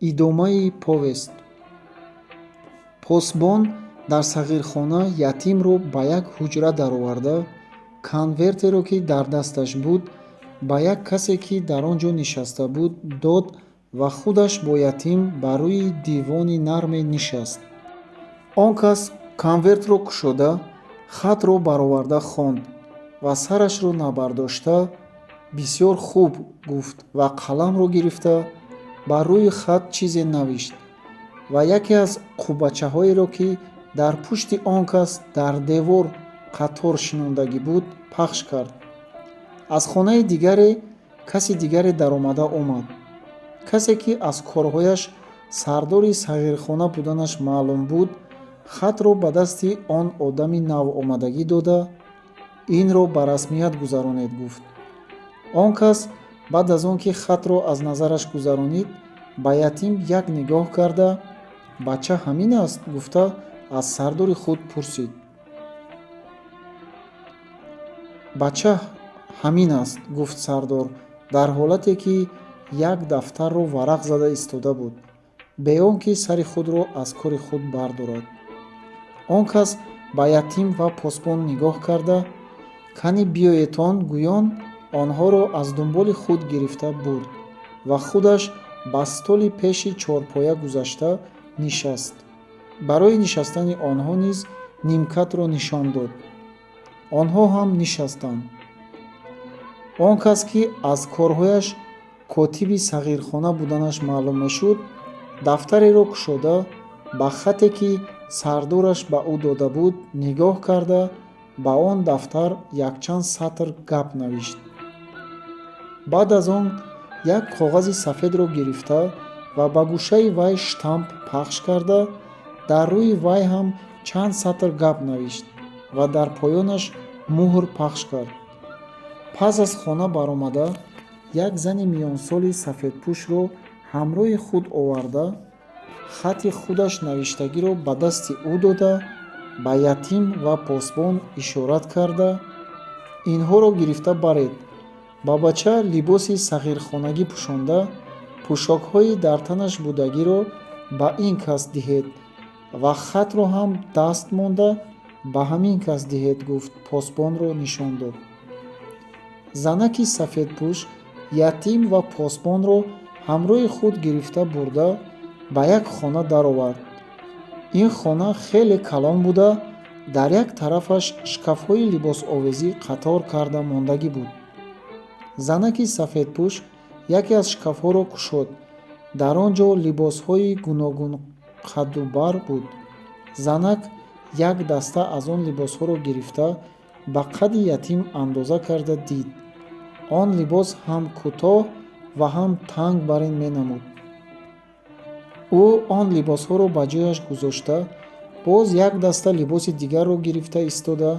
Идомаи повесть. Посбон дар сағирхона ятимро ба як ҳуҷра дароварда, конвертеро, ки дар дасташ буд, ба як касе, ки дар он ҷо нишаста буд, дод ва худаш бо ятим ба рӯи дивони нарме нишаст. Он кас конвертро кушода, хатро бароварда хонд ва сарашро набардошта: «Бисёр хуб», — гуфт ва қаламро гирифта, бар рӯи хат чизе навишт ва яке аз қуббачаҳоеро, ки дар пушти он кас дар девор қатор шинондагӣ буд, пахш кард. Аз хонаи дигаре каси дигаре даромада омад. Касе, ки аз корҳояш сардори сағирхона буданаш маълум буд, хатро ба дасти он одами навомадагӣ дода: «Инро ба расмият гузаронед», — гуфт. Он кас баъд аз он ки хатро аз назараш гузаронид, ба ятим як нигоҳ карда: «Бача ҳамин аст?» — гуфта, аз сардори худ пурсид. «Бача ҳамин аст», — гуфт сардор дар ҳолате ки як дафтарро варақ зада истода буд, бе он ки сари худро аз кори худ бардорад. Он кас ба ятим ва посбон нигоҳ карда: «Кани биёедтон», — гӯён, онҳоро аз дунболи худ гирифта бурд ва худаш ба столи пеши чорпоя гузашта нишаст. Барои нишастани онҳо низ нимкатро нишон дод. Онҳо ҳам нишастанд. Он кас, ки аз корҳояш котиби сағирхона буданаш маълум мешуд, дафтареро кушода, ба хате, ки сардораш ба ӯ дода буд, нигоҳ карда, ба он дафтар якчанд сатр гап навишт. Баъд аз он як коғази сафедро гирифта ва ба гӯшаи вай штамп пахш карда, дар рӯи вай ҳам чанд сатр гап навишт ва дар поёнаш муҳр пахш кард. Пас аз хона баромада, як зани миёнсоли сафедпӯшро ҳамроҳи худ оварда, хати худаш навиштагиро ба дасти ӯ дода, ба ятим ва посбон ишорат карда: «Инҳоро гирифта баред, ба бача либоси сағирхонагӣ пӯшонда, пӯшокҳои дар танаш будагиро ба ин кас диҳед ва хатро ҳам даст монда ба ҳамин кас диҳед», — гуфт, посбонро нишон дод. Занаки сафедпӯш ятим ва посбонро ҳамроҳи худ гирифта бурда, ба як хона даровард. Ин хона хеле калон буда, дар як тарафаш шкафҳои либосовезӣ қатор карда мондагӣ буд. Занаки сафедпӯш яке аз шкафҳоро кушод. Дар он ҷо либосҳои гуногунқаддубар буд. Занак як даста аз он либосҳоро гирифта, ба қадди ятим андоза карда дид. Он либос ҳам кӯтоҳ ва ҳам танг бар ин менамуд. Ӯ он либосҳоро ба ҷояш гузошта, боз як даста либоси дигарро гирифта истода: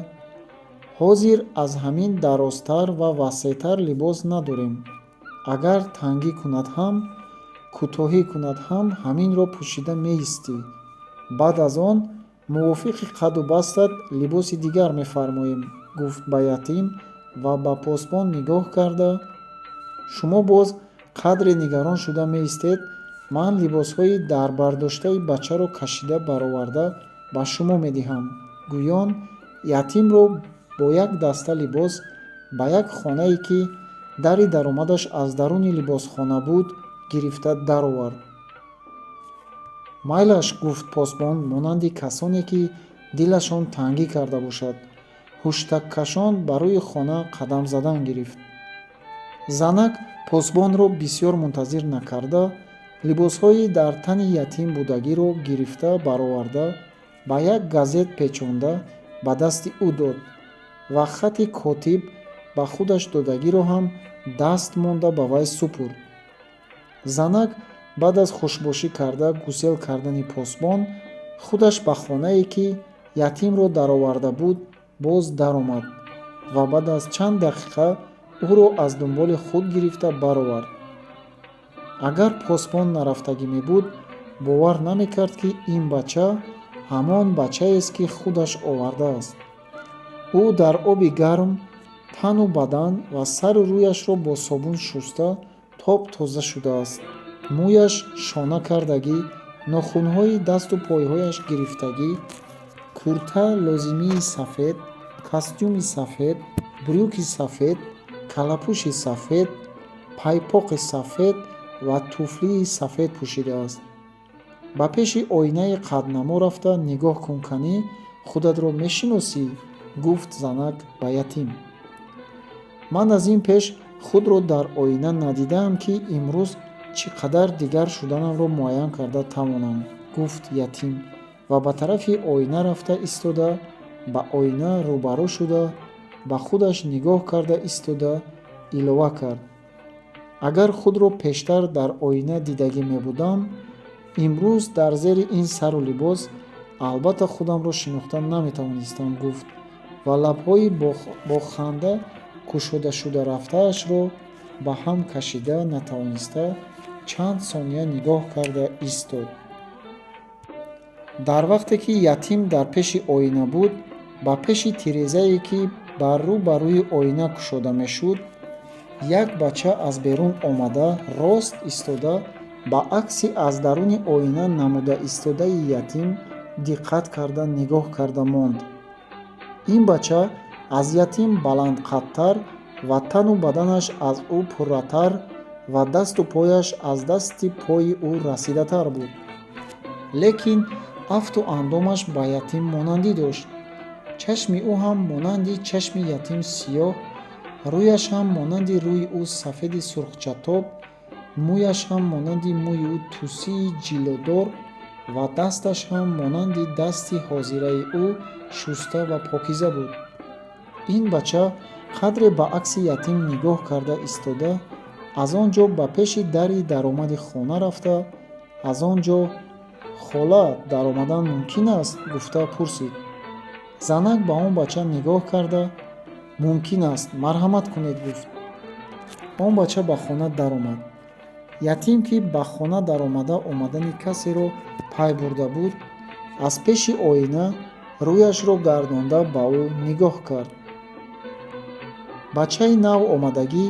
«Ҳозир аз ҳамин дарозтар ва васеътар либос надорем. Агар тангӣ кунад ҳам, кӯтоҳӣ кунад ҳам, ҳаминро пӯшида меистӣ. Баъд аз он мувофиқи қадду бастат либоси дигар мефармоем», — гуфт, ба ятим ва ба посбон нигоҳ карда: «Шумо боз қадре нигарон шуда меистед. Ман либосҳои дарбардоштаи бачаро кашида бароварда ба шумо медиҳам», — гӯён, ятимро бо як даста либос ба як хонае, ки дари даромадаш аз даруни либосхона буд, гирифта даровард. «Майлаш», — гуфт посбон, монанди касоне, ки дилашон тангӣ карда бошад, ҳуштаккашон ба рӯи хона қадам задан гирифт. Занак посбонро бисёр мунтазир накарда, либосҳои дар тани ятим будагиро гирифта бароварда, ба як газет печонда ба дасти ӯ дод ва хати котиб ба худаш додагиро ҳам даст монда ба вай супурд. Занак баъд аз хушбошӣ карда гусел кардани посбон, худаш ба хонае, ки ятимро дароварда буд, боз даромад ва баъд аз чанд дақиқа ӯро аз дунболи худ гирифта баровард. Агар посбон нарафтагӣ мебуд, бовар намекард, ки ин бача ҳамон бачаест, ки худаш овардааст. Ӯ дар оби гарм тану бадан ва сару рӯяшро бо собун шуста, тоб тоза шудааст. Мӯяш шона кардагӣ, нохунҳои дасту пойҳояш гирифтагӣ, курта лозимии сафед, костюми сафед, брюки сафед, калапӯши сафед, пайпоқи сафед ва туфлии сафед пӯшидааст. Ба пеши оинаи қаднамо рафта нигоҳ кун, канӣ, худатро мешиносӣ? Гуфт занак ба Ятим. Ман аз ин пеш худро дар оина надидаам, ки имрӯз чӣ қадар дигар шуданамро муайян карда тавонам, гуфт Ятим ва ба тарафи оина рафта истода, ба оина рӯбарӯ шуда, ба худаш нигоҳ карда истода, илова кард: агар худро пештар дар оина дидагӣ мебудам, имрӯз дар зери ин сару либос албатта худамро шинохта наметавонистам, гуфт ва лабҳои бо ханда кушодашуда рафтаашро ба ҳам кашида натавониста, чанд сония нигоҳ карда истод. Дар вақте ки Ятим дар пеши оина буд, ба пеши тирезае, ки бар рӯ ба рӯи оина кушода мешуд, як бача аз берун омада, рост истода, ба акси аз даруни оина намуда истодаи Ятим диққат карда нигоҳ карда монд. Ин бача аз Ятим баландқадтар ва тану баданаш аз ӯ пурратар ва дасту пояш аз дасти пои ӯ расидатар буд, лекин афту андомаш ба Ятим монандӣ дошт. Чашми ӯ ҳам монанди чашми Ятим сиёҳ, рӯяш ҳам монанди рӯи ӯ сафеди сурхчатоб, мӯяш ҳам монанди мӯи ӯ тӯсии ҷилодор ва дасташ ҳам монанди дасти ҳозираи ӯ шуста ва покиза буд. Ин бача қадре ба акси Ятим нигоҳ карда истода, аз он ҷо ба пеши дари даромади хона рафта, аз он ҷо: «Хола, даромадан мумкин аст?» гуфта пурсид. Занак ба он бача нигоҳ карда: «Мумкин аст, марҳамат кунед», гуфт. Он бача ба хона даромад. Ятим, ки ба хона даромада омадани касеро пай бурда буд, аз пеши оина рӯяшро гардонда ба ӯ нигоҳ кард. Бачаи нав омадагӣ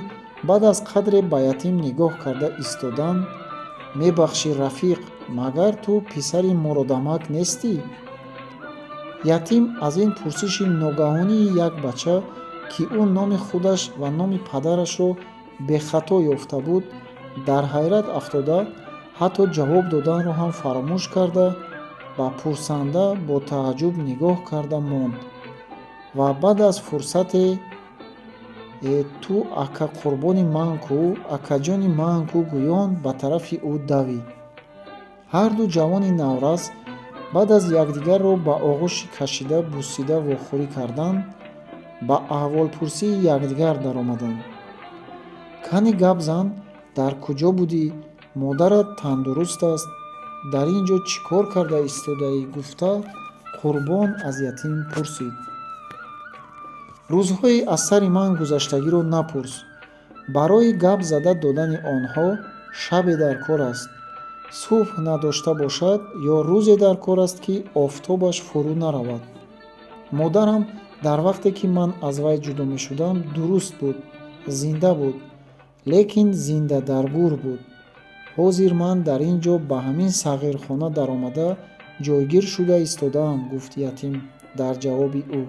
баъд аз қадре ба Ятим нигоҳ карда истодан: «Мебахшӣ, рафиқ, магар ту писари Муродамак нестӣ?» Ятим аз ин пурсиши ногаҳонии як бача, ки ӯ номи худаш ва номи падарашро бехато ёфта буд, дар ҳайрат афтода, ҳатто ҷавоб доданро ҳам фаромӯш карда, ба пурсанда бо тааҷҷуб нигоҳ карда монд ва баъд аз фурсате: «Э, ту ака Қурбони ман ку, акаҷони ман ку», гӯён ба тарафи ӯ давид. Ҳарду ҷавони наврас баъд аз якдигарро ба оғӯши кашида, бусида вохӯрӣ кардан, ба аҳволпурсии якдигар даромаданд. «Кани гап зан, дар куҷо будӣ? Модарат тандуруст аст? Дар ин ҷо чӣ кор карда истодаӣ?» гуфта, Қурбон аз Ятим пурсид. «Рӯзҳои аз сари ман гузаштагиро напурс. Барои гап зада додани онҳо шабе дар кор аст, субҳ надошта бошад ё рӯзе дар кор аст, ки офтобаш фурӯ наравад. Модарам дар вақте ки ман аз вай ҷудо мешудам, дуруст буд, зинда буд, лекин зинда дар гӯр буд. Ҳозир ман дар ин ҷо ба ҳамин сағирхона даромада ҷойгир шуда истодаам», гуфт Ятим дар ҷавоби ӯ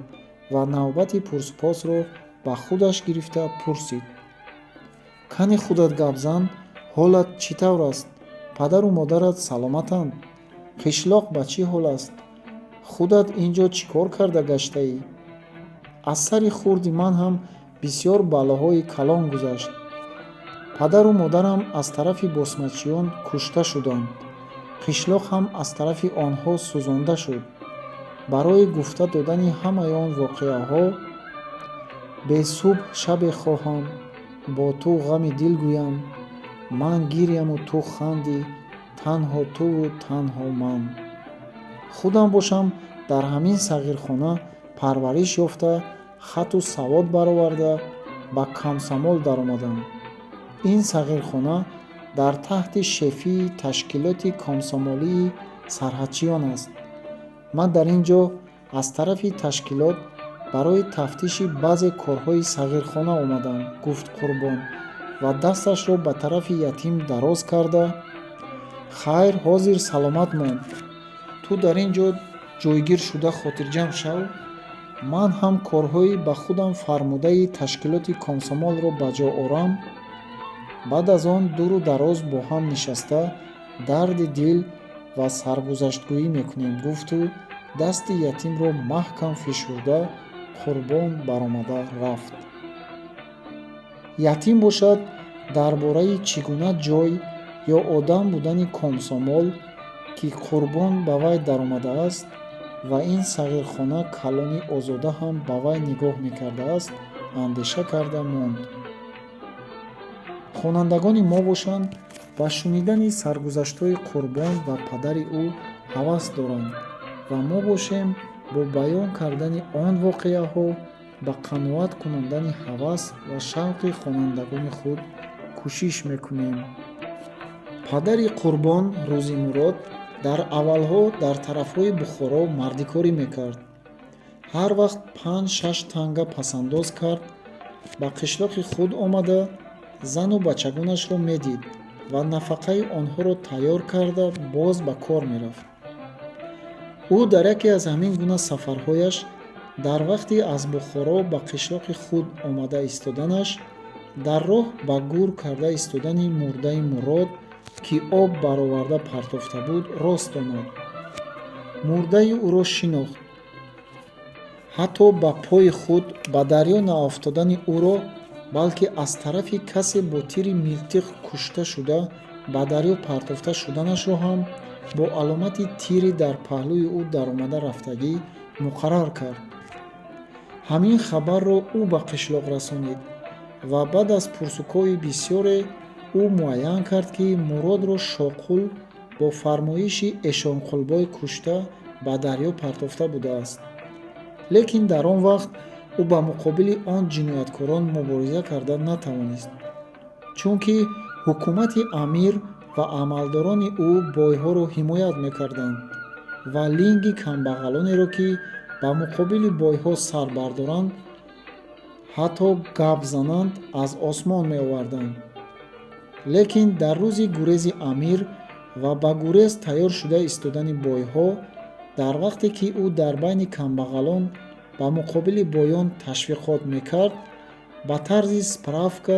ва навбати пурсупосро ба худаш гирифта пурсид: «Кани худат гап зан, ҳолат чӣ тавр аст? Падару модарат саломатанд? Қишлоқ ба чӣ ҳол аст? Худат ин ҷо чӣ кор карда гаштаӣ?» «Аз сари хурди ман ҳам бисёр балоҳои калон гузашт. Падару модарам аз тарафи босмачиён кушта шуданд, қишлоқ ҳам аз тарафи онҳо сӯзонда шуд. Барои гуфта додани ҳамаи он воқеаҳо бесубҳ шабе хоҳам, бо ту ғами дил гӯям, ман гиряму ту хандӣ, танҳо туву танҳо ман. Худам бошам, дар ҳамин сағирхона парвариш ёфта, хату савод бароварда, ба комсомол даромадам. Ин сағирхона дар таҳти шефии ташкилоти комсомолии сарҳадчиён аст. Ман дар ин ҷо аз тарафи ташкилот барои тафтиши баъзе корҳои сағирхона омадам», гуфт Қурбон ва дасташро ба тарафи Ятим дароз карда. Хайр, ҳозир саломат монд. Ту дар ин ҷо ҷойгир шуда хотирҷамъ шав. Ман ҳам корҳои ба худам фармудаи ташкилоти комсомолро ба ҷо орам. Баъд аз он дуру дароз бо ҳам нишаста дарди дил ва саргузаштгӯӣ мекунем, гуфту дасти ятимро маҳкам фишурда, Қурбон баромада рафт. Ятим бошад, дар бораи чӣ гуна ҷой ё одам будани комсомол, ки Қурбон ба вай даромадааст ва ин сағирхона калони озода ҳам ба вай нигоҳ мекардааст, андеша карда монд. Хонандагони мо бошанд, ба шунидани саргузаштҳои Қурбон ва падари ӯ ҳавас доранд ва мо бошем, бо баён кардани он воқеаҳо ба қаноат кунондани ҳавас ва шавқи хонандагони худ кӯшиш мекунем. Падари Қурбон, Рӯзимурод, дар аввалҳо дар тарафҳои Бухоро мардикорӣ мекард. Ҳар вақт 5-6 танга пасандоз кард, ба қишлоқи худ омада, зану бачагонашро медид ва нафақаи онҳоро тайёр карда, боз ба кор мерафт. Ӯ дар яке аз ҳамин гуна сафарҳояш, дар вақти аз Бухоро ба қишлоқи худ омада истоданаш, дар роҳ ба гур карда истодани мурдаи Мурод, ки об бароварда партофта буд, рост омад. Мурдаи ӯро шинохт, ҳатто ба пои худ ба дарё наафтодани ӯро, балки аз тарафи касе бо тири милтиқ кушта шуда, ба дарё партофта шуданашро ҳам бо аломати тири дар паҳлӯи ӯ даромада рафтагӣ муқаррар кард. Ҳамин хабарро ӯ ба қишлоқ расонид ва баъд аз пурсукови бисёре ӯ муайян кард, ки Муродро Шоқул бо фармоиши Эшонқулбой кушта, ба дарё партофта будааст. Лекин дар он вақт ӯ ба муқобили он ҷинояткорон мубориза карда натавонист, чунки ҳукумати амир ва амалдорони ӯ бойҳоро ҳимоят мекарданд ва линги камбағалонеро, ки ба муқобили бойҳо сар бардоранд, ҳатто гап зананд, аз осмон меоварданд. Лекин дар рӯзи гурези амир ва ба гурез тайёр шуда истодани бойҳо, дар вақте ки ӯ дар байни камбағалон ба муқобили боён ташвиқот мекард, ба тарзи справка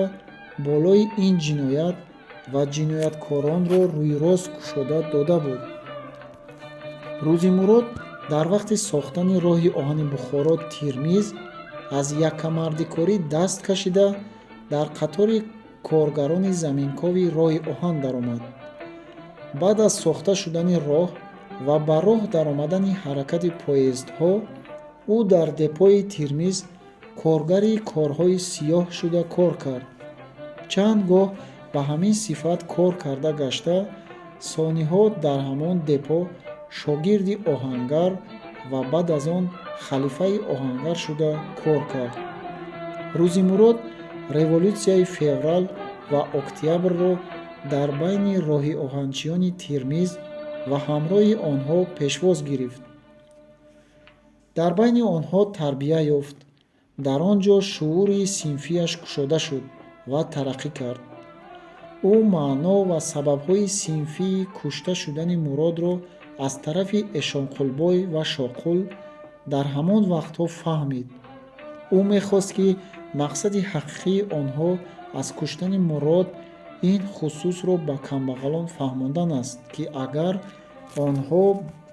болои ин ҷиноят ва ҷинояткоронро рӯйрост кушода дода буд. Рӯзимурод дар вақти сохтани роҳи оҳани Бухоро Тирмиз аз яккамардикорӣ даст кашида, дар қатори коргарони заминкови роҳи оҳан даромад. Баъд аз сохта шудани роҳ ва ба роҳ даромадани ҳаракати поездҳо, ӯ дар депои Тирмиз коргари корҳои сиёҳ шуда кор кард. Чанд гоҳ ба ҳамин сифат кор карда гашта, сониҳо дар ҳамон депо шогирди оҳангар ва баъд аз он халифаи оҳангар шуда кор кард. Рӯзимурод революсияи феврал ва октябрро дар байни роҳи оҳанчиёни Тирмиз ва ҳамроҳи онҳо пешвоз гирифт, дар байни онҳо тарбия ёфт. Дар он ҷо шуури синфияш кушода шуд ва тараққӣ кард. Ӯ маъно ва сабабҳои синфии кушта шудани Муродро аз тарафи Эшонқулбой ва Шоқул дар ҳамон вақтҳо фаҳмид. Ӯ мехост, ки мақсади ҳақиқии онҳо аз куштани Мурод ин хусусро ба камбағалон фаҳмондан аст, ки агар онҳо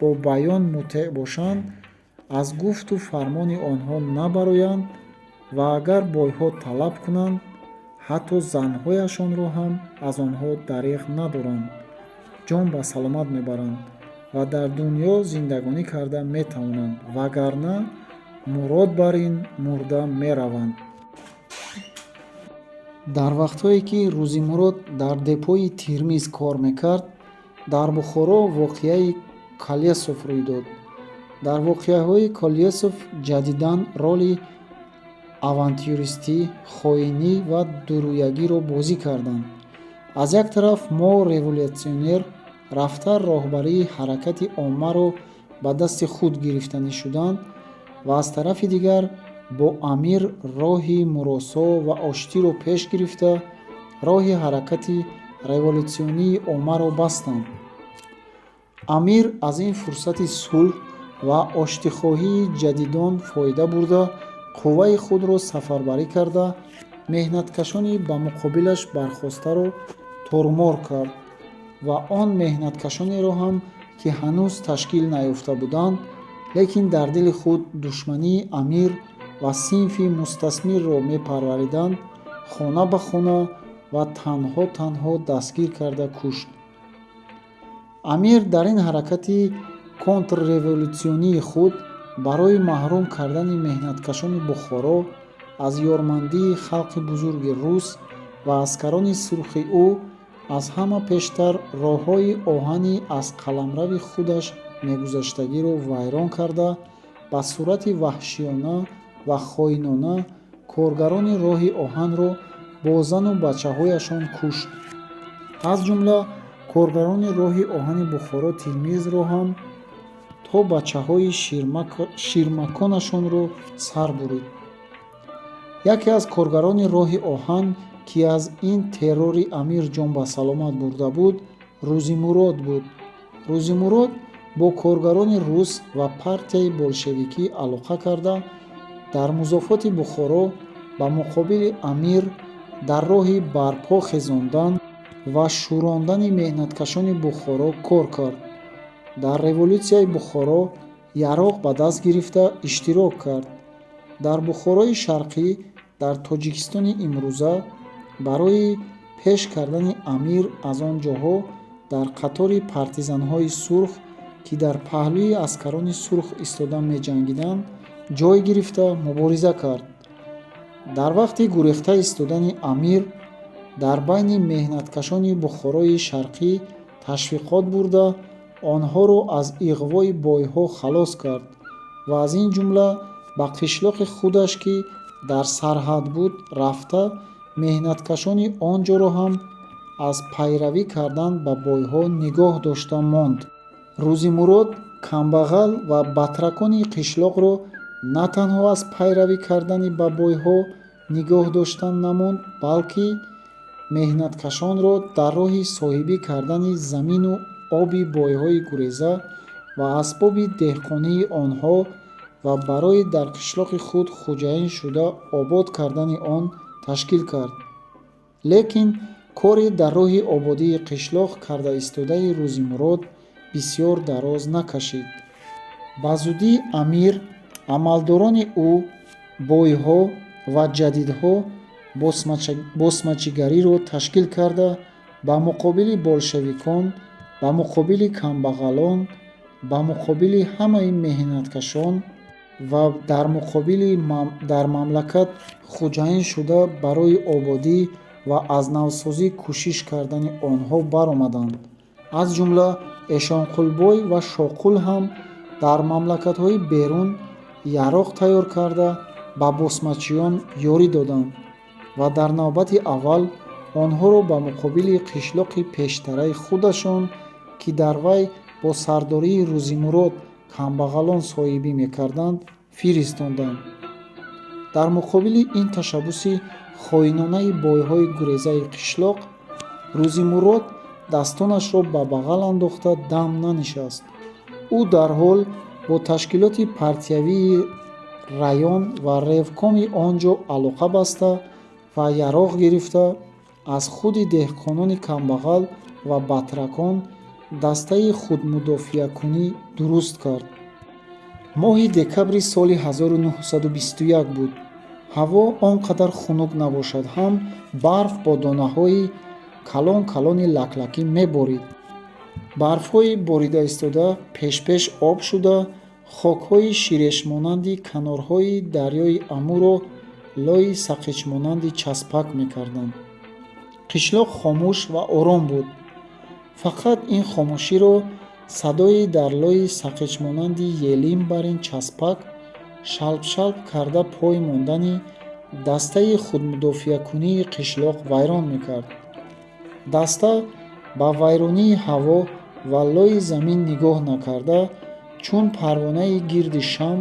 бо баён мутеъ бошанд, аз гуфту фармони онҳо набароянд ва агар бойҳо талаб кунанд, ҳатто занҳояшонро ҳам аз онҳо дареғ надоранд, ҷон ба саломат мебаранд ва дар дунё зиндагонӣ карда метавонанд, вагарна мурод бар ин мурда мераванд. Дар вақтҳое ки Рӯзимурод дар депои Тирмиз кор мекард, дар Бухоро воқеаи Колесов рӯй дод. Дар воқеаҳои Колесов ҷадидан роли авантюристӣ, хоинӣ ва дурӯягиро бозӣ карданд. Аз як тараф, мо революсионер рафта, роҳбарии ҳаракати оммаро ба дасти худ гирифтанӣ шуданд ва аз тарафи дигар бо амир роҳи муросо ва оштиро пеш гирифта, роҳи ҳаракати революсионии оммаро бастанд. Амир аз ин фурсати сулҳ ва оштихоҳии ҷадидон фоида бурда, қувваи худро сафарбарӣ карда, меҳнаткашони ба муқобилаш бархостаро торумор кард ва он меҳнаткашонеро ҳам, ки ҳанӯз ташкил наёфта буданд, лекин дар дили худ душмании амир ва синфи мустасмирро мепарвариданд, хона ба хона ва танҳо танҳо дастгир карда кушт. Амир дар ин ҳаракати контрреволюсионии худ барои маҳрум кардани меҳнаткашони Бухоро аз ёрмандии халқи бузурги рус ва аскарони сурхи ӯ, аз ҳама пештар роҳҳои оҳани аз қаламрави худаш мегузаштагиро вайрон карда, ба сурати ваҳшиёна ва хоинона коргарони роҳи оҳанро бо зану бачаҳояшон кушт. Аз ҷумла коргарони роҳи оҳани Бухоро Термизро ҳам то бачаҳои ширмаконашонро сар бурид. Яке аз коргарони роҳи оҳан, ки аз ин террори амир ҷон ба саломат бурда буд, Рӯзимурод буд. Рӯзимурод бо коргарони рус ва партияи болшевикӣ алоқа карда, дар музофоти Бухоро ба муқобили амир дар роҳи барпо хезондан ва шӯрондани меҳнаткашони Бухоро кор кард. Дар революсияи Бухоро яроқ ба даст гирифта иштирок кард. Дар Бухорои Шарқӣ, дар Тоҷикистони имрӯза, барои пеш кардани амир аз он ҷоҳо дар қатори партизанҳои сурх, ки дар паҳлӯи аскарони сурх истода меҷангиданд, ҷой гирифта мубориза кард. Дар вақти гурехта истодани амир дар байни меҳнаткашони Бухорои Шарқӣ ташвиқот бурда, онҳоро аз иғвои бойҳо халос кард ва аз ин ҷумла ба қишлоқи худаш, ки дар сарҳад буд, рафта, меҳнаткашони он ҷоро ҳам аз пайравӣ кардан ба бойҳо нигоҳ дошта монд. Рӯзимурод камбағал ва батракони қишлоқро на танҳо аз пайравӣ кардани ба бойҳо нигоҳ доштан намонд, балки меҳнаткашонро дар роҳи соҳибӣ кардани замину оби бойҳои гуреза ва асбоби деҳқонии онҳо ва барои дар қишлоқи худ хуҷаин шуда обод кардани он ташкил кард. Лекин кори дар роҳи ободии қишлоқ карда истодаи Рӯзимурод бисёр дароз накашид. Ба зудӣ амир, амалдорони ӯ, бойҳо ва ҷадидҳо босмачигариро ташкил карда, ба муқобили болшевикон, ба муқобили камбағалон, ба муқобили ҳамаи меҳнаткашон ва дар муқобили дар мамлакат хуҷаин шуда барои ободӣ ва аз навсозӣ кӯшиш кардани онҳо баромаданд. Аз ҷумла Эшонқулбой ва Шоқул ҳам дар мамлакатҳои берун яроқ тайёр карда, ба босмачиён ёрӣ доданд ва дар навбати аввал онҳоро ба муқобили қишлоқи пештараи худашон, ки дар вай бо сардории Рӯзимурод камбағалон соҳибӣ мекарданд, фиристонданд. Дар муқобили ин ташаббуси хоинонаи бойҳои гурезаи қишлоқ Рӯзимурод дастонашро ба бағал андохта дам нанишаст. Ӯ дарҳол бо ташкилоти партиявии район ва ревкоми он ҷо алоқа баста ва яроқ гирифта, аз худи деҳқонони камбағал ва батракон дастаи худмудофиакунӣ дуруст кард. Моҳи декабри соли 1921 буд. Ҳаво он қадар хунук набошад ҳам, барф бо донаҳои калон калони лаклакӣ меборид. Барфҳои борида истода пешпеш об шуда, хокҳои ширешмонанди канорҳои дарёи Амуро лои сақичмонанди часпак мекарданд. Қишлоқ хомӯш ва ором буд. Фақат ин хомӯширо садои дар лои сақичмонанди елим бар ин часпак шалп-шалп карда пой мондани дастаи худмудофиакунии қишлоқ вайрон мекард. Даста ба вайронии ҳаво ва лои замин нигоҳ накарда, чун парвонаи гирди шам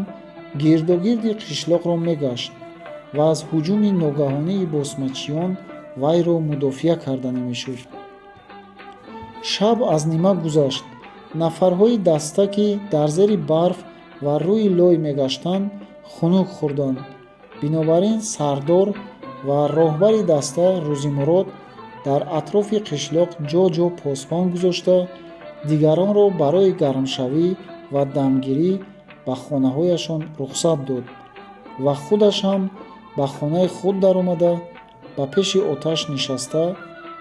гирдогирди қишлоқро мегашт ва аз ҳуҷуми ногаҳонии босмачиён вайро мудофиа карда намешуд. Шаб аз нима гузашт. Нафарҳои даста, ки дар зери барф ва рӯи лой мегаштанд, хунук хӯрданд. Бинобар ин сардор ва роҳбари даста Рӯзимурод дар атрофи қишлоқ ҷо-ҷо посбон гузошта, дигаронро барои гармшавӣ ва дамгирӣ ба хонаҳояшон рухсат дод ва худаш ҳам ба хонаи худ даромада, ба пеши оташ нишаста,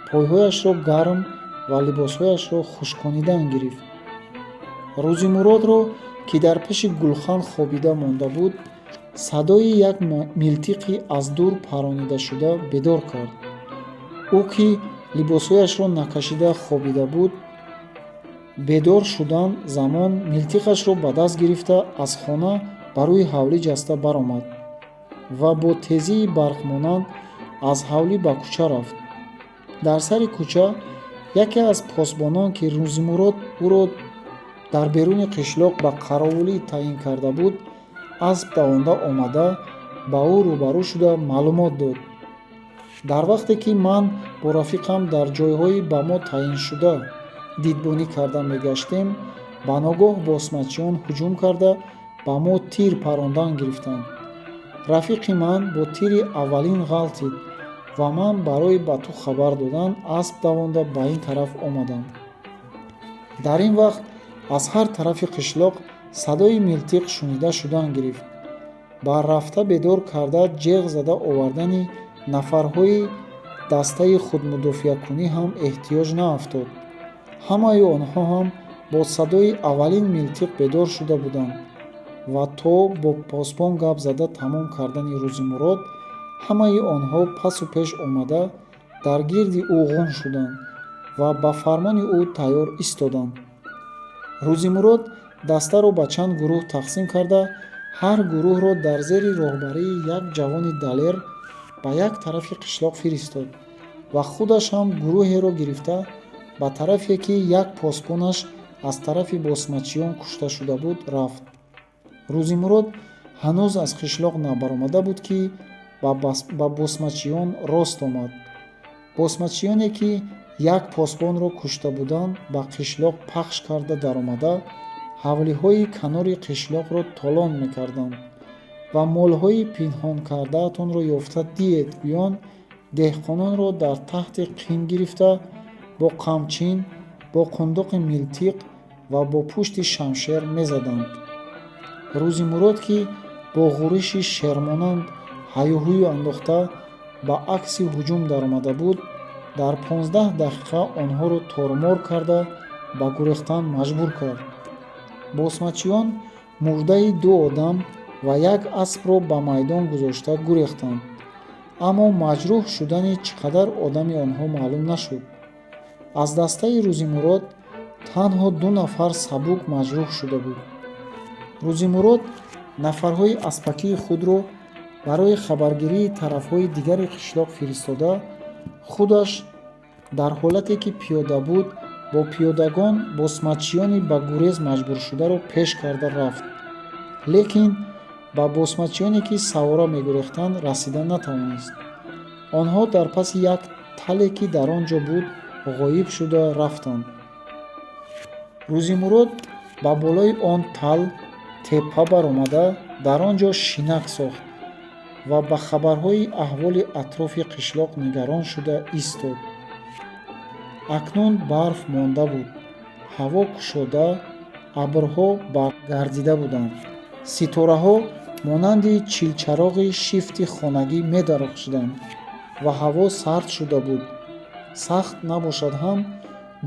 пойҳояшро гарм ва либосҳояшро хушконидан гирифт. Рӯзимуродро, ки дар пеши гулхан хобида монда буд, садои як милтиқи аз дур паронидашуда бедор кард. Ӯ, ки либосҳояшро накашида хобида буд, бедор шудан замон милтиқашро ба даст гирифта, аз хона ба рӯи ҳавлӣ ҷаста баромад ва бо тезии барқмонанд аз ҳавлӣ ба кӯча рафт. Дар сари кӯча яке аз посбонон, ки Рӯзимурод ӯро дар беруни қишлоқ ба қаровулӣ таъин карда буд, асп давонда омада, ба ӯ рӯбарӯ шуда, маълумот дод: «Дар вақте ки ман бо рафиқам дар ҷойҳои ба мо таъиншуда дидбонӣ карда мегаштем, ба ногоҳ босмачиён ҳуҷум карда, ба мо тир парондан гирифтанд. Рафиқи ман бо тири аввалин ғалтид ва ман барои ба ту хабар додан асп давонда ба ин тараф омадам». Дар ин вақт аз ҳар тарафи қишлоқ садои милтиқ шунида шудан гирифт. Ба рафта бедор карда, ҷеғ зада овардани нафарҳои дастаи худмудофиакунӣ ҳам эҳтиёҷ наафтод. Ҳамаи онҳо ҳам бо садои аввалин милтиқ бедор шуда буданд ва то бо посбон гап зада тамом кардани Рӯзимурод, ҳамаи онҳо пасу пеш омада, дар гирди ӯ ғун шуданд ва ба фармони ӯ тайёр истоданд. Рӯзимурод дастаро ба чанд гурӯҳ тақсим карда, ҳар гурӯҳро дар зери роҳбарии як ҷавони далер ба як тарафи қишлоқ фиристод ва худаш ҳам гурӯҳеро гирифта, ба тарафе, ки як посбонаш аз тарафи босмачиён кушта шуда буд, рафт. Рӯзимурод ҳанӯз аз қишлоқ набаромада буд, ки ба босмачиён рост омад. Босмачиёне, ки як посбонро кушта буданд, ба қишлоқ пахш карда даромада, ҳавлиҳои канори қишлоқро толон мекарданд ва молҳои пинҳонкардаатонро ёфта диҳед гӯён, деҳқононро дар таҳти қин гирифта, бо қамчин, бо қундоқи милтиқ ва бо пушти шамшер мезаданд. Рӯзимурод, ки бо ғуриши шермонанд ҳаюҳую андохта, ба акси ҳуҷум даромада буд, дар 15 дақиқа онҳоро тормор карда, ба гурехтан маҷбур кард. Босмачиён мурдаи ду одам ва як аспро ба майдон гузошта гурехтанд, аммо маҷрӯҳ шудани чӣ қадар одами онҳо маълум нашуд. Аз дастаи Рӯзимурод танҳо ду нафар сабук маҷрӯҳ шуда буд. Рӯзимурод нафарҳои аспакии худро барои хабаргирии тарафҳои дигари қишлоқ фиристода, худаш дар ҳолате ки пиёда буд, бо пиёдагон босмачиёни ба гурез маҷбуршударо пеш карда рафт, лекин ба босмачиёне, ки савора мегурехтанд, расида натавонист. Онҳо дар паси як тале, ки дар он ҷо буд, ғоиб шуда рафтанд. Рӯзимурод ба болои он тал теппа баромада, дар он ҷо шинак сохт ва ба хабарҳои аҳволи атрофи қишлоқ нигарон шуда истод. Акнун барф монда буд, ҳаво кушода, абрҳо баргардида буданд, ситораҳо монанди чилчароғи шифти хонагӣ медарахшиданд ва ҳаво сард шуда буд. Сахт набошад ҳам,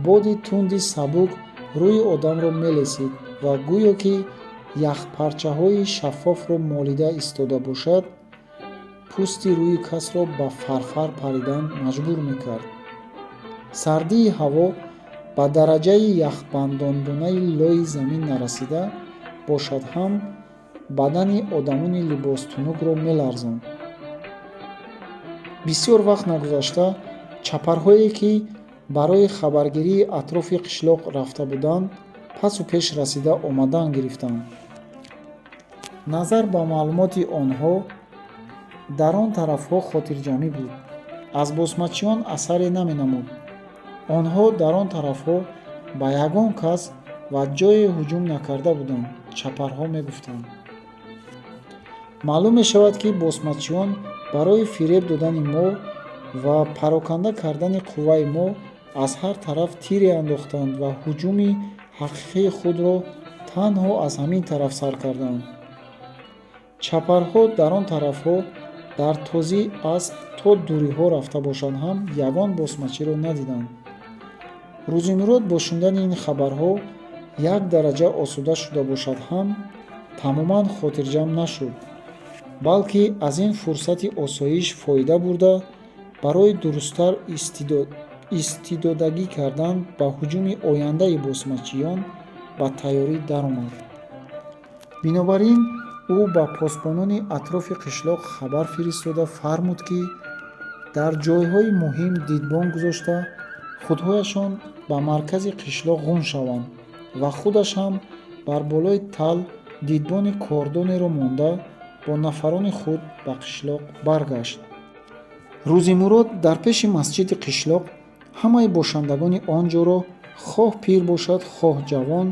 боди тунди сабук рӯи одамро мелесид ва гӯё ки яхпарчаҳои шаффофро молида истода бошад, пӯсти рӯи касро ба фарфар паридан маҷбур мекард. Сардии ҳаво ба дараҷаи яхбандонгунаи лои замин нарасида бошад ҳам, бадани одамони либостунукро меларзонд. Бисёр вақт нагузашта, чапарҳое, ки барои хабаргирии атрофи қишлоқ рафта буданд, пасу пеш расида омадан гирифтанд. Назар ба маълумоти онҳо, дар он тарафҳо хотирҷамъӣ буд, аз босмачиён асаре наменамуд. Онҳо дар он тарафҳо ба ягон кас ва ва ҷое ҳуҷум накарда буданд, чапарҳо мегуфтанд. Маълум мешавад, ки босмачиён барои фиреб додани мо ва пароканда кардани қувваи мо аз ҳар тараф тире андохтанд ва ҳуҷуми ҳақиқии худро танҳо аз ҳамин тараф сар карданд. Чапарҳо дар он тарафҳо дар тозии асп то дуриҳо рафта бошанд ҳам, ягон босмачиро надиданд. Рӯзимурод бо шунидани ин хабарҳо як дараҷа осуда шуда бошад ҳам, тамоман хотирҷамъ нашуд, балки аз ин фурсати осоиш фоида бурда, барои дурусттар истидодагӣ кардан ба ҳуҷуми ояндаи босмачиён ба тайёрӣ даромад. Бинобар ин ӯ ба посбонони атрофи қишлоқ хабар фиристода фармуд, ки дар ҷойҳои муҳим дидбон гузошта, худҳояшон ба маркази қишлоқ ғун шаванд ва худаш ҳам бар болои тал дидбони кордонеро монда, бо нафарони худ ба қишлоқ баргашт. Рӯзимурод дар пеши масҷиди қишлоқ ҳамаи бошандагони он ҷоро, хоҳ пир бошад, хоҳ ҷавон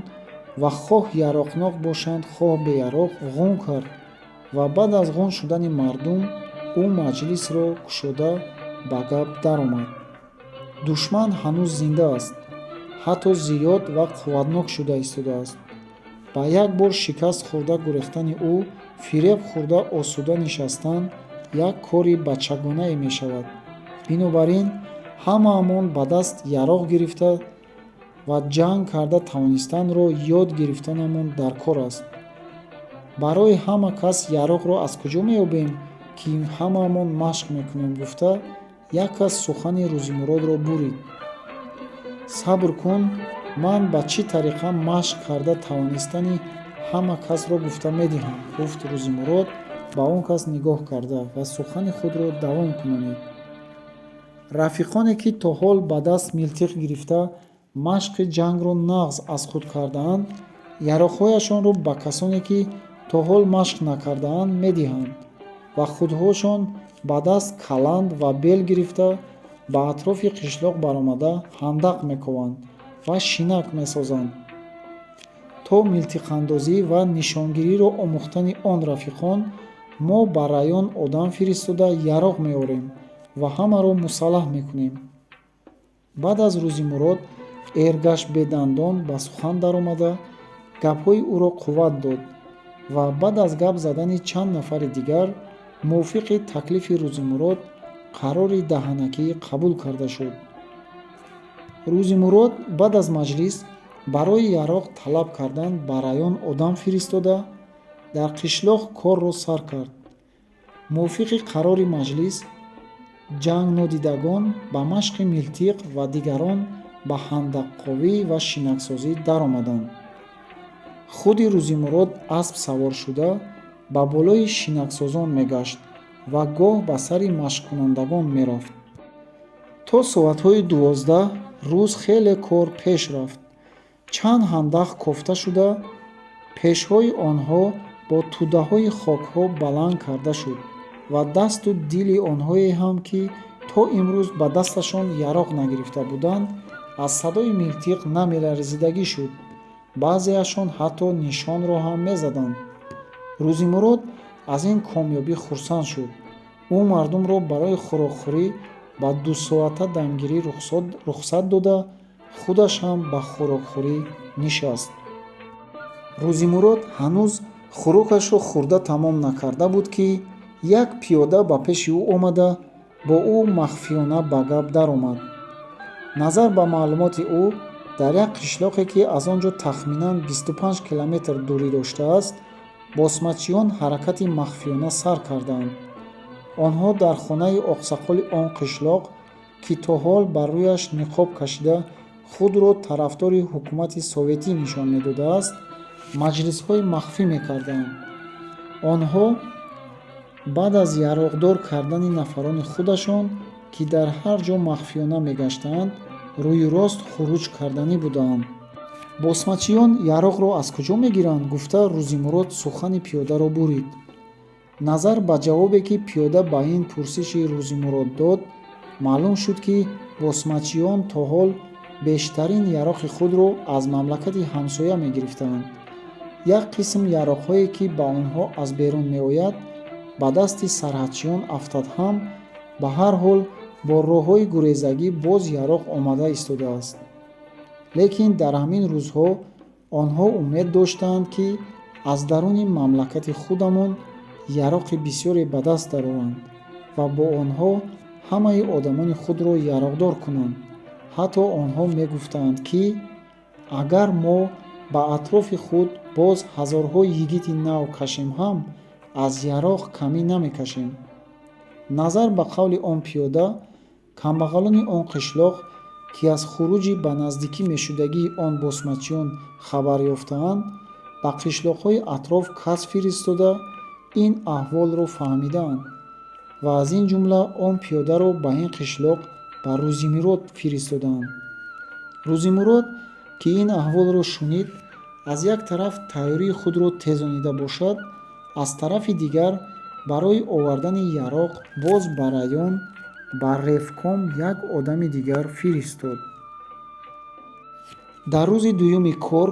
ва хоҳ яроқнок бошанд, хоҳ беяроқ, ғун кард ва баъд аз ғун шудани мардум ӯ маҷлисро кушода ба гап даромад. Душман ҳанӯз зинда аст, ҳатто зиёд ва қувватнок шуда истодааст. Ба як бор шикаст хӯрда гурехтани ӯ фиреб хӯрда осуда нишастан як кори бачагонае мешавад. Бинобар ин ҳамаамон ба даст яроқ гирифта ва ҷанг карда тавонистанро ёд гирифтанамон дар кор аст. Барои ҳама кас яроқро аз куҷо меёбем, ки ҳамаамон машқ мекунем, гуфта, як кас сухани Рӯзимуродро бурид. Сабр кун, ман ба чӣ тариқа машқ карда тавонистани ҳама касро гуфта медиҳам, гуфт Рӯзимурод ба он кас нигоҳ карда ва сухани худро давом кунонид. Рафиқоне, ки то ҳол ба даст милтиқ гирифта, машқи ҷангро нағз аз худ кардаанд, яроқҳояшонро ба касоне, ки то ҳол машқ накардаанд, медиҳанд ва худҳошон ба даст каланд ва бел гирифта, ба атрофи қишлоқ баромада, ҳандақ мекованд ва шинак месозанд. То милтиқандозӣ ва нишонгириро омӯхтани он рафиқон мо ба район одам фиристода, яроқ меорем ва ҳамаро мусаллаҳ мекунем. Баъд аз Рӯзимурод Эргаш Бедандон ба сухан даромада, гапҳои ӯро қувват дод ва баъд аз гап задани чанд нафари дигар мувофиқи таклифи Рӯзимурод қарори даҳанакӣ қабул карда шуд. Рӯзимурод баъд аз маҷлис барои яроқ талаб кардан ба район одам фиристода, дар қишлоқ корро сар кард. Мувофиқи қарори маҷлис ҷангнодидагон ба машқи милтиқ ва дигарон ба ҳандақковӣ ва шинаксозӣ даромаданд. Худи Рӯзимурод асп савор шуда, ба болои шинаксозон мегашт ва гоҳ ба сари машқкунандагон мерафт. То соатҳои 12 рӯз хеле кор пеш рафт. Чанд ҳандақ кофта шуда, пешҳои онҳо бо тӯдаҳои хокҳо баланд карда шуд ва дасту дили онҳое ҳам, ки то имрӯз ба дасташон яроқ нагирифта буданд, аз садои милтиқ намеларзидагӣ шуд. Баъзеашон ҳатто нишонро ҳам мезаданд. Рӯзимурод аз ин комёбӣ хурсанд шуд. Ӯ мардумро барои хӯрокхӯрӣ ба дусоата дамгирӣ рухсат дода, худаш ҳам ба хӯрокхӯрӣ нишаст. Рӯзимурод ҳанӯз хӯрокашро хӯрда тамом накарда буд, ки як пиёда ба пеши ӯ омада, бо ӯ махфиёна ба гап даромад. Назар ба маълумоти ӯ, дар як қишлоқе, ки аз он ҷо тахминан 25 километр дурӣ доштааст, босмачиён ҳаракати махфиёна сар кардаанд. Онҳо дар хонаи оқсақоли он қишлоқ, ки то ҳол бар рӯяш ниқоб кашида, худро тарафдори ҳукумати советӣ нишон медодааст, маҷлисҳои махфӣ мекарданд. Онҳо баъд аз яроқдор кардани нафарони худашон, ки дар ҳар ҷо махфиёна мегаштанд, рӯи рост хуруҷ карданӣ буданд. Босмачиён яроқро аз куҷо мегиранд, гуфта, Рӯзимурод сухани пиёдаро бурид. Назар ба ҷавобе, ки пиёда ба ин пурсиши Рӯзимурод дод, маълум шуд, ки босмачиён то ҳол Бештарин яроқи худро аз мамлакати ҳамсоя мегирифтаанд. Як қисм яроқҳое, ки ба онҳо аз берун меояд, ба дасти сарҳадчиён афтад ҳам, ба ҳар ҳол бо роҳҳои гурезагӣ боз яроқ омада истодааст. Лекин дар ҳамин рӯзҳо онҳо умед доштаанд, ки аз даруни мамлакати худамон яроқи бисёре ба даст дароранд ва бо онҳо ҳамаи одамони худро яроқдор кунанд. Ҳатто онҳо мегуфтаанд, ки агар мо ба атрофи худ боз ҳазорҳо йигити нав кашем ҳам, аз яроқ камӣ намекашем. Назар ба қавли он пиёда, камбағалони он қишлоқ, ки аз хуруҷи ба наздикӣ мешудагии он босмачиён хабар ёфтаанд, ба қишлоқҳои атроф кас фиристода, ин аҳволро фаҳмидаанд ва аз ин ҷумла он пиёдаро ба ин қишлоқ, ба Рӯзимурод фиристодаанд. Рӯзимурод, ки ин аҳволро шунид, аз як тараф тайёрии худро тезонида бошад, аз тарафи дигар барои овардани яроқ боз ба район, ба ревком як одами дигар фиристод. Дар рӯзи дуюми кор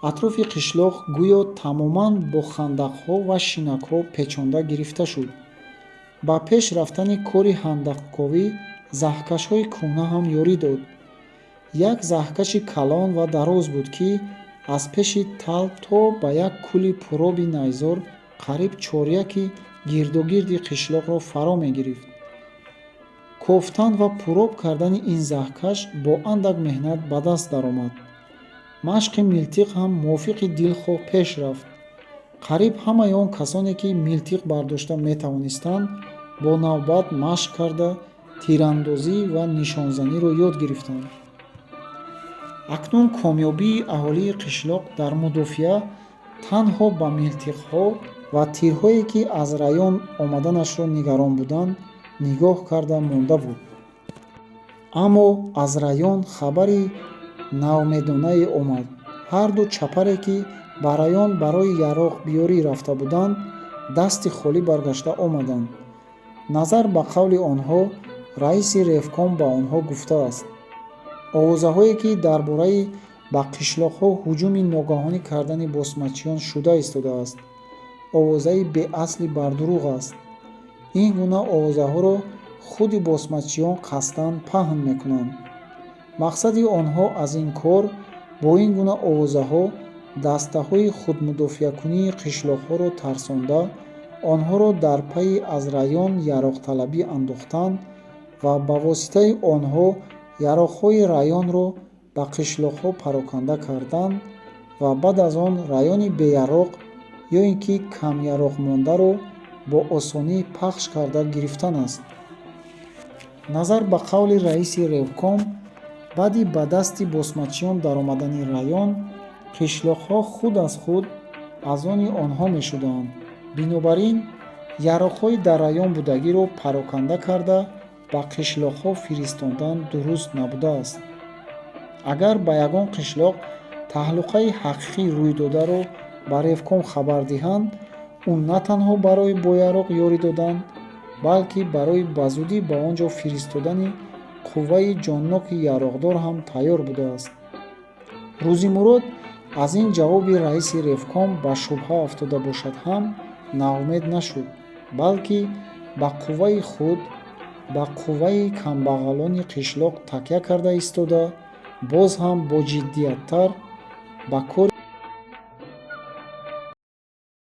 атрофи қишлоқ гӯё тамоман бо хандақҳо ва шинакҳо печонда гирифта шуд. Ба пеш рафтани кори хандақковӣ заҳкашҳои кӯҳна ҳам ёрӣ дод. Як заҳкаши калон ва дароз буд, ки аз пеши тал то ба як кӯли пуроби найзор қариб чоряки гирдогирди қишлоқро фаро мегирифт. Кофтан ва пуроб кардани ин заҳкаш бо андак меҳнат ба даст даромад. Машқи милтиқ ҳам мувофиқи дилхоҳ пеш рафт. Қариб ҳамаи он касоне, ки милтиқ бардошта метавонистанд, бо навбат машқ карда, тирандозӣ ва нишонзаниро ёд гирифтанд. Акнун комёбии аҳолии қишлоқ дар мудофиа танҳо ба милтиқҳо ва тирҳое, ки аз район омаданашро нигарон буданд, нигоҳ карда монда буд. Аммо аз район хабари ноумедонае омад. Ҳарду чапаре, ки ба район барои яроқбиёрӣ рафта буданд, дасти холӣ баргашта омаданд. Назар ба қавли онҳо, раиси ревком ба онҳо гуфтааст: овозаҳое, ки дар бораи ба қишлоқҳо ҳуҷуми ногаҳонӣ кардани босмачиён шуда истодааст, овозаи беасли бардурӯғ аст. Ин гуна овозаҳоро худи босмачиён қасдан паҳн мекунанд. Мақсади онҳо аз ин кор бо ин гуна овозаҳо дастаҳои худмудофиакунии қишлоқҳоро тарсонда, онҳоро дар пайи аз район яроқталабӣ андохтан ва ба воситаи онҳо яроқҳои районро ба қишлоқҳо пароканда кардан ва баъд аз он райони беяроқ ё ин ки камяроқмондаро бо осонӣ пахш карда гирифтан аст. Назар ба қавли раиси ревком, баъди ба дасти босмачиён даромадани район, қишлоқҳо худ аз худ аз они онҳо мешуданд. Бинобар ин яроқҳои дар район будагиро пароканда карда, ба қишлоқҳо фиристондан дуруст набудааст. Агар ба ягон қишлоқ таҳлукаи ҳақиқӣ рӯй додаро ба ревком хабар диҳанд, ӯ на танҳо барои бо яроқ ёрӣ додан, балки барои ба зудӣ ба он ҷо фиристодани қувваи ҷонноки яроқдор ҳам тайёр будааст. Рӯзимурод аз ин ҷавоби раиси ревком ба шубҳа афтода бошад ҳам, ноумед нашуд, балки ба қувваи худ, ба қувваи камбағалони қишлоқ такя карда истода, боз ҳам боҷиддияттар ба кори